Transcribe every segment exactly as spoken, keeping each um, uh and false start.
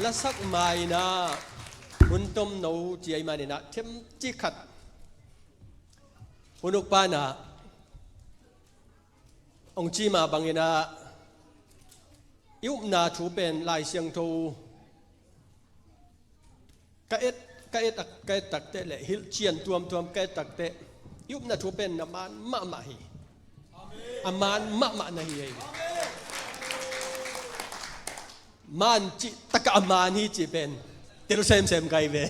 Lasak ma-in ah hun tomno ci ahih manin ah themcik khat hun uk pa in ah hong ci mah bangin ah i upna thu pen Lai Siangtho ka et, ka et, ka et takteh le hilhcian tuamtuam ka et takteh i upna thu pen na man mahmah hi. A man mahmah na hi hi. Man cih takah a man hi cih pen tel semsem ka hi ve.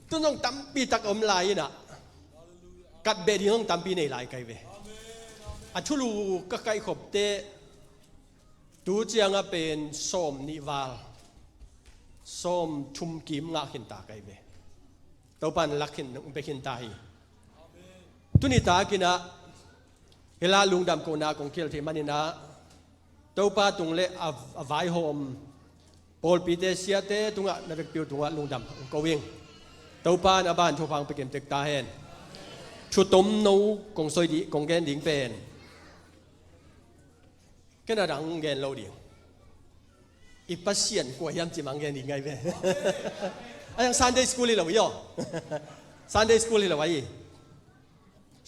Tu zong tampi tak om lai in ah kat beh ding zong tampi nei lai ka hi ve. A thulu ka kaihkhop teh tu ciangah pen sawm nih val sawm thum kim ngah khinta ka hi ve. Topa in lak khin, bia khinta hi. Tuni takin ah hih lai lungdam kohna kong khel thei manin ah Topa tung le a, a vaihawm pawlpite siate tungah na vekpi uh tungah lungdam kong ko ing. Topa in a ban thupha pia kim tek ta hen. Thu tomno kong soi ding, kong gen ding pen ken a dang gen lo ding. I Pasian kua hiam cih mah gen ding ka hi ve. A hiang Sunday school hi lo hi aw. Sunday school hi lo ahi.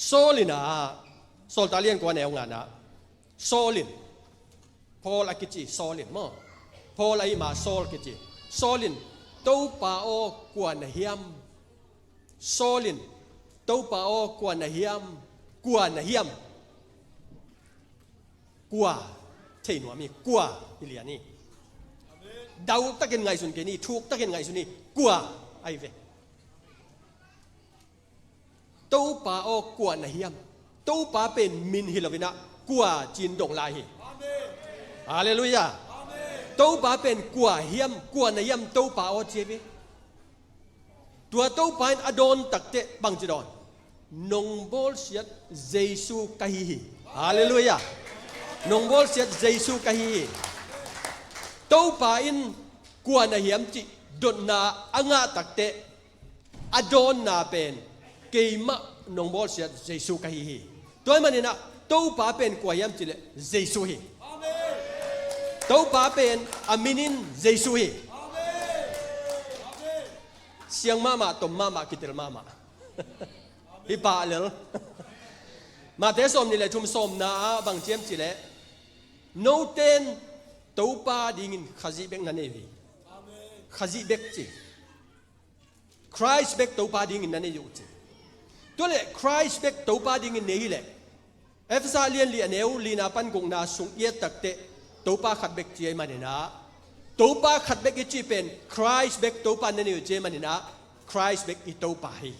Saul in ah, Sawltak lian kua neu nga-ah Saul in, Paul a kici Saul in maw, Paul ahih mah Saul kici. Saul in, Topa aw kua na hiam? Saul in, Topa aw kua na hiam? Kua na hiam? Kua, thei nuam hi, kua hi lian hi. Dau takin ngaihsun kei ni, thuk takin ngaihsun ni, kua ahi ve. Topa aw kua na hiam? Topa pen min hi lo-in ah kua ci-in dong lai hi. Halleluiah. Topa pen kua hiam, kua na hiam, Topa aw ci hi. Tua Topa in a dawn takteh bangci dawn? Nong bawlsiat Jesu ka hi hi. Halleluiah. Nong bawlsiat Jesu ka hi hi. Topa in kua na hiam cih dotna a ngah takteh a dawnna pen keimah nong bawlsiat Jesu ka hi hi. Tua ahih manin ah Topa pen kua hiam cih leh Jesu hi. Topa pen a min in Jesu hi. Siang mahmah, tom mahmah, kitel mahmah. Hi pah lel. Mate sawm nih le thum sawmna ah bang ci hiam cih leh note in Topa dingin Khazih bek na nei uh hi. Khazih bek ci. Khrist bek Topa dingin na nei uh ci. Tua leh Khrist bek Topa dingin nei hi leh Efesa lian li a neu lina pan gukna sung i et takteh Topa khat bek ci ahih manin ah, Topa khat bek i cih pen Khrist bek Topa na nei uh ci ahih manin ah, Khrist bek i Topa hi.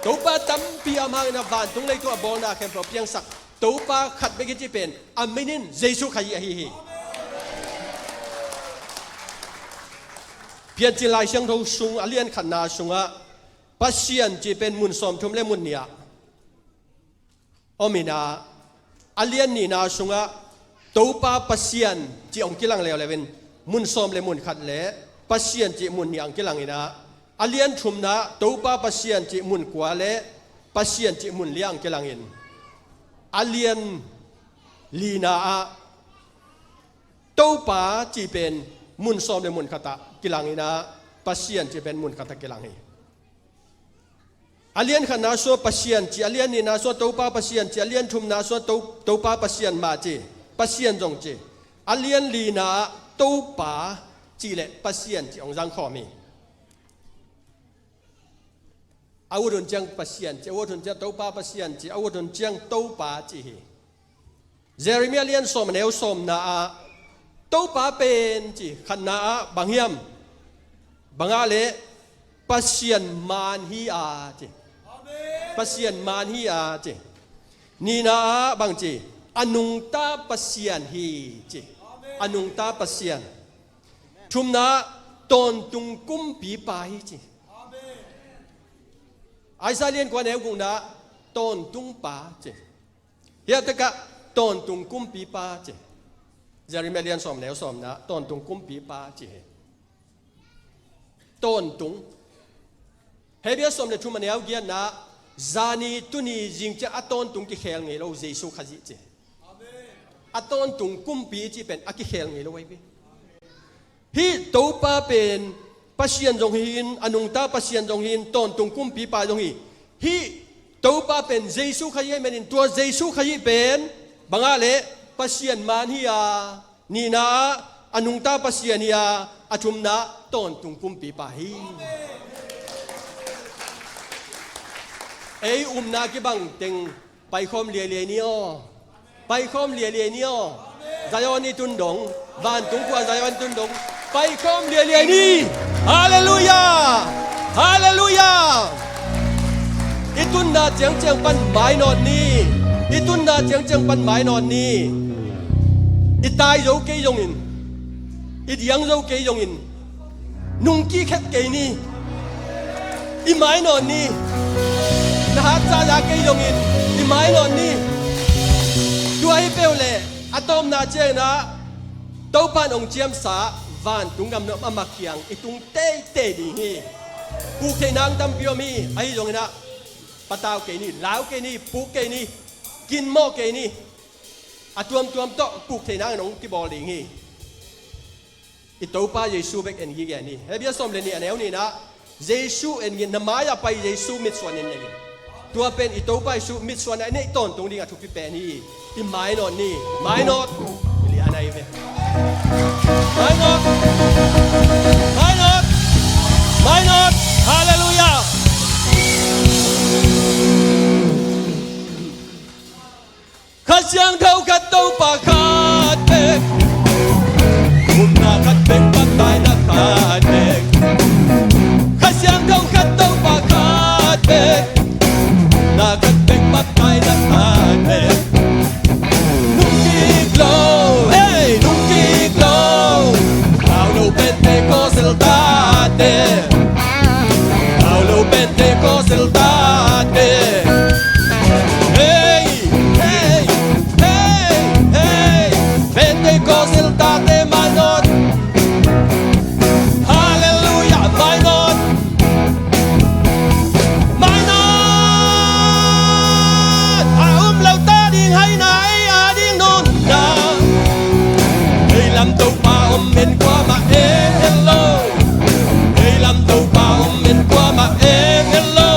Topa tampi a om hangin ah vantung leitung a bawlna khempeuh piangsak Topa khat bek i cih pen a min in Jesu Khazih ahi hi. Piancil Lai Siangtho sung a lian khatna sungah Pasian cih pen mun sawmthum le mun nih ah om in ah, a lian nihna sungah Topa Pasian cih hong kilang leuleu in, mun sawm le mun khat le Pasian cih mun nih hong kilang in ah, a lian thumna Topa Pasian cih mun kua le Pasian cih mun li hong kilang in, a lian lina ah Topa cih pen mun sawm le mun khat ah kilang in ah, Pasian cih pen mun khat ah kilang hi. A lian khatna sungah Pasian ci, a lian nihna sungah Topa Pasian ci, a lian thumna sungah To-, Topa Pasian mah ci, Pasian zong ci. A lian lina ah Topa cih le Pasian cih hong zangkhawm hi. A ut hun ciang Pasian ci, a ut hun ciang Topa Pasian ci, a ut hun ciang Topa ci hi. Jeremiah lian sawm a neu sawmna ah Topa pen ci, khatna ah bang hiam? Bang ah leh Pasian man hi a ci. Pasian man hi a ci. Nihna ah bang ci? A nungta Pasian hi ci. A nungta Pasian. Thumna ah tawntung kumpipa hi ci. Isaiah lian kua neu gukna ah tawntung pa ci. Hiah takah tawntung kumpipa ci. Jeremiah lian sawm neu sawmna tawntung kumpipa ci hi. Tawntung. Hebrew sawm le thum a neu giatna, zani tuni zing ciang a tawntung kikhel ngei lo Jesu Khazih ci. A tawntung kumpi cih pen a kikhel ngei lo ahi ve. Hih Topa pen Pasian zong hi-in, a nungta Pasian zong hi-in, tawntung kumpipa zong hi. Hih Topa pen Jesu Khazih ahih manin, tua Jesu Khazih pen bang ah leh Pasian man hi a, nihna ah a nungta Pasian hi a, a thumna ah tawntung kumpipa hi. Ei upna kibang teng paikhawm liailiai ni aw. Paikhawm liailiai ni aw. Zion i tun dong. Vantung khua Zion i tun dong. Paikhawm liailiai ni. Halleluiah. Halleluiah. I tunna ciangciang pan mainawt ni. I tunna ciangciang pan mainawt ni. I tai zo kei zongin, i diang zo kei zongin, nungkik het kei ni. I mainawt ni. Na hatsa za kei zongin, i mainawt ni. Tua hi peuh leh a tawpna ciangin ah Topa'n hong ciamsa vantung gam nuam a mak kiang i tung teitei ding hi. Puk theih nang tampi om hi. Ahi zongin ah patau kei ni, lau kei ni, puk kei ni, kinmawh kei ni. A tuamtuam tawh puk theih nang hong kibawl ding hi. I Topa Jesu bek en gige ni. Hebru sawm le nih a neu nih na, Jesu en gige, na mai-ah pai Jesu mitsuan in nei. Tua pen i Topa Jesu mitsuan a i neih tawntung ding a thupi pen hi. I mainawt ni, mainawt. I lian ahi ve. Mainawt. Mainawt. Mainawt. Halleluiah. Kha Siangtho khat, Topa khat bek. Upna khat bek, baptaina khat bek. Kha Siangtho khat, Topa khat bek. Upna khat bek, baptaina khat bek. Nungkik lo, hey, nungkik lo. Lau lo Pentecost tate. Lau lo Pentecost tate. Hey, hey, hey, hey. Pentecost tate mainawt. Halleluiah, mainawt. Mainawt. A um lo ta ding haina, ei a ding nunna. Ei lam Topa om in kuamah en en lo. Ei lam Topa om in kuamah en en lo.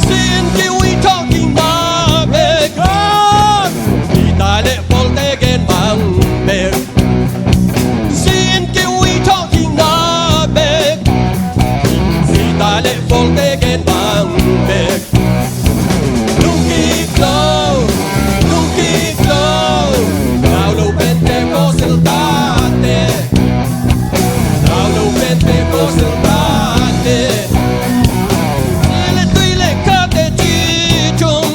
Sin kiui thawh kikna bek. Gita le pawlte gen bang bek. Sin kiui thawh kikna bek. Gita le pawlte gen bang bek. Lungkik lo, lungkik lo. Lau lo Pentecost tate. Lau lo Pentecost tate. Sin le tui le khate ci thum.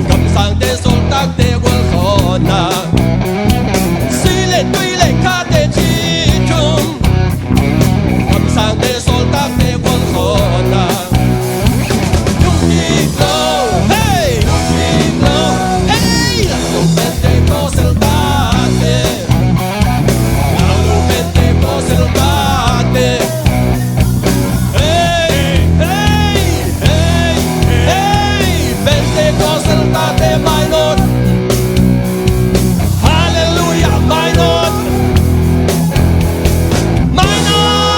Kamsangte sawltakte gualkhawhna. Sin le tui le khate ci thum. Kamsangte sawltakte gualkhawhna. Lungkik lo, hey, lungkik lo, hey, lau lo Pentecost tate. Lau lo Pentecost tate. Hey, hey, hey, hey, Pentecost tate mainawt. Halleluiah, mainawt. Mainawt.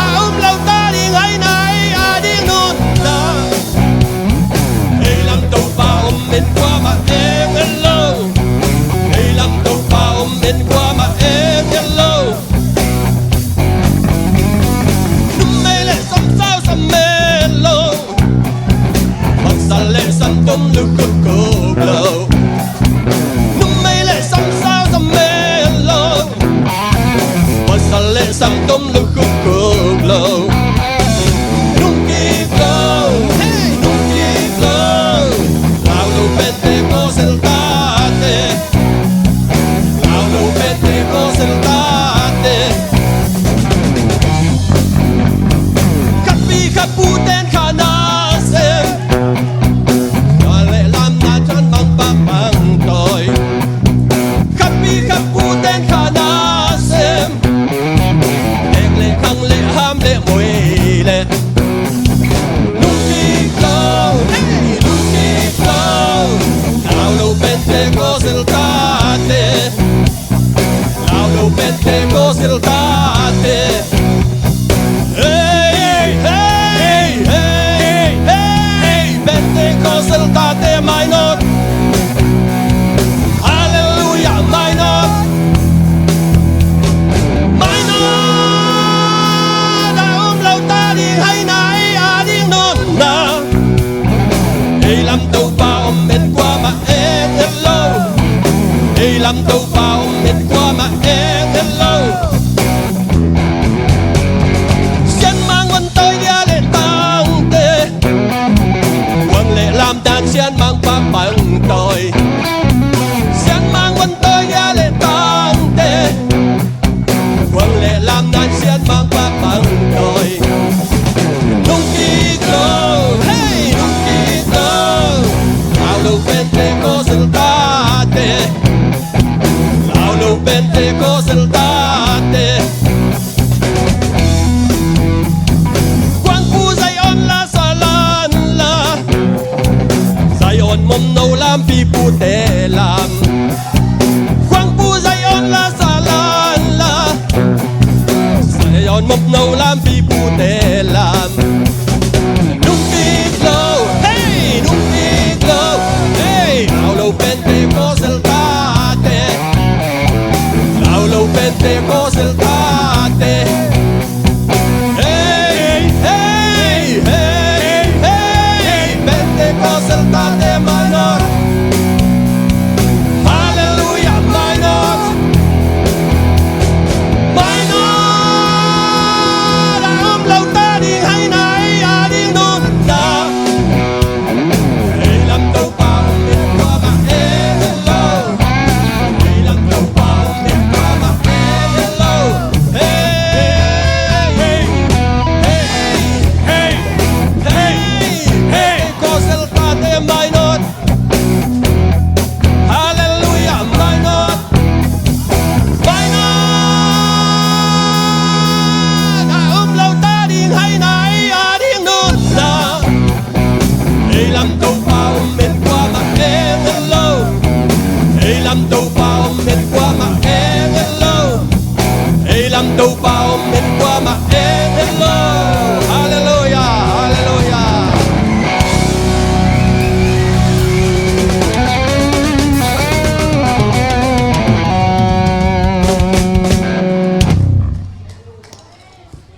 A um lo ta ding haina, ei a ding nunna. Ei lam Topa om in kuamah en en lo. Ei lam Topa om in kuamah en en lo. Numei le samsau sam en lo. Pasal le santom lukhukkuk lo. Numei le samsau sam en lo. Pasal le santom lukhukkuk lo. Lungkik lo, hey, lungkik lo. Lau lo Pentecost tate. Lau lo Pentecost tate. Khatpi khatpu ten kha nasem. Kha le lam na chan bang bang bang toi. Khatpi khatpu ten kha nasem. Nek le khang le ham le moi le. Lungkik lo, hey, lungkik lo. Lau lo Pentecost el tate. Topa om het kuamah eng het lo. Sianmang wan tawi dia leh tangte, kuang leh lamdang sianmang pa pang tawi. Sianmang wan tawi dia leh tangte, kuang leh lamdang sianmang pa pang tawi. Nungkik lo, hey, nungkik lo. Lau lo Pentecost tate. Lau lo Pentecost tate. Kuang pu Zion la sa lan la. Zion mom no lampi pute lam. Kuang pu Zion la sa lan la. Zion mom no lampi pute lam. Nungkik lo, hey, nungkik lo, hey, lau lo Pentecost tate. Lau lo Pentecost tate. Hey, hey, hey, hey, Pentecost tate mainawt. Halleluia, mainawt. Mainawt. A om lo ta ding hai nai a ding nuntak. Ei lam Topa om het kuamah eng het lo. Ei lam Topa om het kuamah eng het lo. Hey, hey, hey, hey, hey, hey. Pentecostal tate mainawt. Halleluia, mainawt. Mainawt. A om lo ta ding hai nai a ding nuntak. Ei lam Topa om het kuamah eng het lo. Ei lam Topa om het kuamah eng het lo. Ei lam Topa om het kuamah eng het lo. Halleluia, halleluia.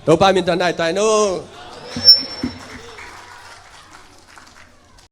Topa min tawh nai tai no.